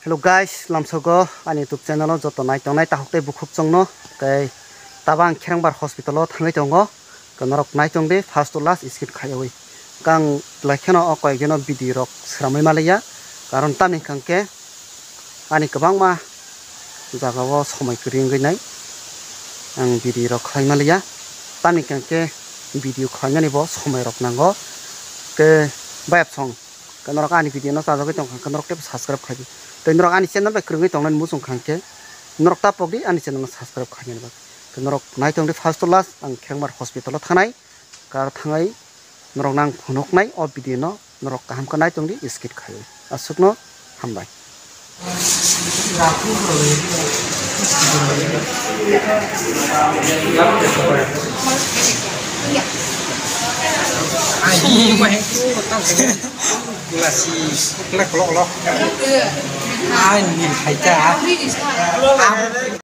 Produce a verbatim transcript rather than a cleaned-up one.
Hello guys, lamsogo ani YouTube channel o joto nai tongnai takhuk tei bukhuk chongno, tei tabang Kherengbar hospital o thangwi tongo, norok nai tongdi first to last skip khaiwi. Kang belai kheno o koyekjono video rok sramwi maliya, karon tamni hwnkhe ani kwbangma jagao somoi kwrwi wngwi nai, ang video rok khlai maliya, tamni hwnkhe video khlainani bo somoi rok nango. Tei bayapsong, norok ani video no chajagwi tongkha khe norok teibo subscribe khaidi. Tei norok ani channel bai kwrwngwi tongnani muchung kha hwnkhe norok ta pokdi ani channel no subscribe khainani bagwi. Tei norok nai tongdi first to last ang Kherengbar hospital o thanai. Kar thangai norok nang phunuknai o video no norok kaham khe nai tongdi skip khaiwi. Aswkno hambai.